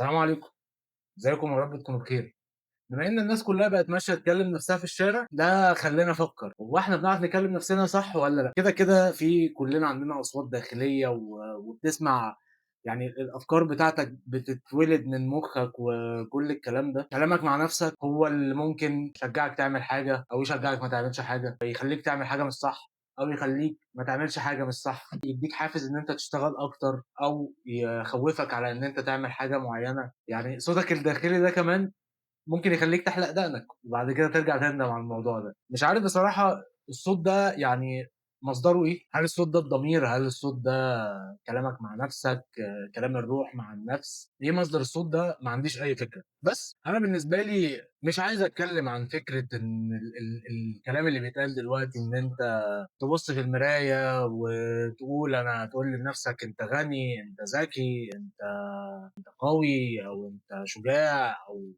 السلام عليكم، ازيكم؟ يا رب تكونوا بخير. بما ان الناس كلها بقت ماشية تكلم نفسها في الشارع، ده خلانا افكر هو احنا بنعرف نكلم نفسنا صح ولا لا؟ كده كده في كلنا عندنا اصوات داخلية وبتسمع، يعني الافكار بتاعتك بتتولد من مخك وكل الكلام ده. كلامك مع نفسك هو اللي ممكن يشجعك تعمل حاجة او يشجعك ما تعملش حاجة، يخليك تعمل حاجة مش صح او يخليك ما تعملش حاجة مش صح، يديك حافز ان انت تشتغل اكتر او يخوفك على ان انت تعمل حاجة معينة. يعني صوتك الداخلي ده كمان ممكن يخليك تحلق دقنك وبعد كده ترجع تندم على الموضوع ده. مش عارف بصراحة الصوت ده يعني مصدره ايه؟ هل الصوت ده الضمير؟ هل الصوت ده كلامك مع نفسك؟ كلام الروح مع النفس؟ ايه مصدر الصوت ده؟ ما عنديش اي فكرة. بس انا بالنسبة لي مش عايز اتكلم عن فكرة ان الكلام اللي بيتقال دلوقتي ان انت تبص في المراية وتقول انا، تقول لنفسك انت غني، انت ذكي، انت قوي، او انت شجاع، او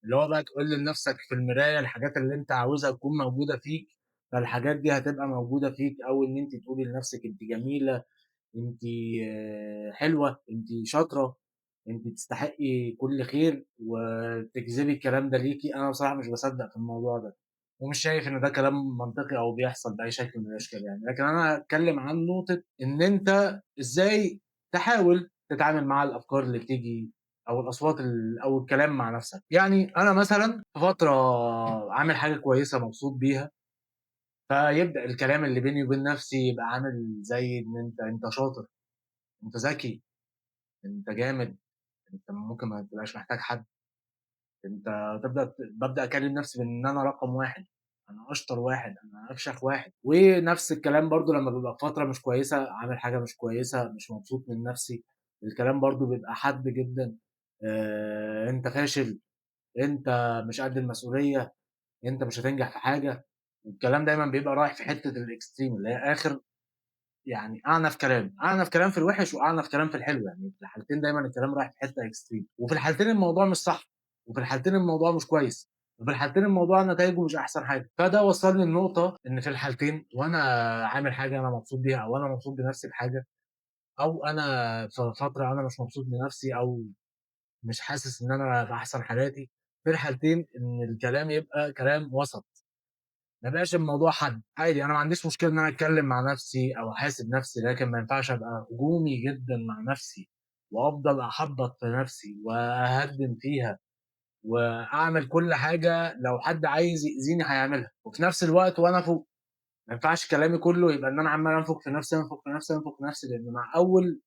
اللي هو بقى تقول لنفسك في المراية الحاجات اللي انت عاوزها تكون موجودة فيك، فالحاجات دي هتبقى موجودة فيك. او ان انت تقولي لنفسك انت جميلة، انت حلوة، انت شاطرة، انت تستحقي كل خير، وتجذبي الكلام ده ليكي. انا بصراحة مش بصدق في الموضوع ده، ومش شايف ان ده كلام منطقي او بيحصل بأي شكل من الاشكال يعني. لكن انا هتكلم عن نقطة ان انت ازاي تحاول تتعامل مع الافكار اللي بتيجي او الاصوات او الكلام مع نفسك. يعني انا مثلا في فترة عامل حاجة كويسة مبسوط بيها، فيبدا الكلام اللي بيني وبين نفسي يبقى عامل زي ان انت شاطر، انت ذكي، انت جامد، انت ممكن ما تبقاش محتاج حد، انت ببدا اكلم نفسي بان انا رقم واحد، انا اشطر واحد، انا افشخ واحد. ونفس الكلام برضو لما ببقى في فترة مش كويسة، عامل حاجة مش كويسة، مش مبسوط من نفسي، الكلام برضو بيبقى حاد جدا، انت فاشل، انت مش قد المسؤولية، انت مش هتنجح في حاجة. الكلام دايما بيبقى رايح في حتة ال extreme اللي هي اخر، يعني اعنف كلام، اعنف كلام في الوحش واعنف كلام في الحلو. يعني في الحالتين دايما الكلام رايح في حتة extreme، وفي الحالتين الموضوع مش صح، وفي الحالتين الموضوع مش كويس، وفي الحالتين الموضوع نتائجه مش احسن حاجة. فده وصلني لنقطة ان في الحالتين وانا عامل حاجة انا مبسوط بيها، او انا مبسوط بنفسي بحاجة، او انا في فترة انا مش مبسوط بنفسي او مش حاسس ان انا في احسن حالاتي، في الحالتين ان الكلام يبقى كلام وسط، ما بقاش الموضوع حد عادي. انا ما عنديش مشكلة ان انا اتكلم مع نفسي او احاسب نفسي، لكن ما ينفعش ابقى هجومي جدا مع نفسي وافضل احبط في نفسي واهدم فيها واعمل كل حاجة لو حد عايز ياذيني هيعملها. وفي نفس الوقت وانا فوق ما ينفعش كلامي كله يبقى ان انا عمال انفخ في نفسي، انفخ في نفسي، انفخ في نفسي، لان مع اول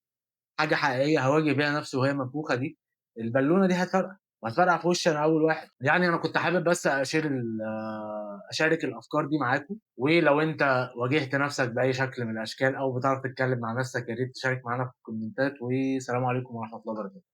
حاجة حقيقية هواجه بيها نفسي وهي منفوخه دي، البالونة دي هتفرقع، وهتفرقع في وشي انا اول واحد. يعني انا كنت حابب بس اشارك الافكار دي معاكم، ولو انت واجهت نفسك باي شكل من الاشكال او بتعرف تتكلم مع نفسك يا ريت تشارك معانا في الكومنتات. والسلام عليكم ورحمة الله وبركاته.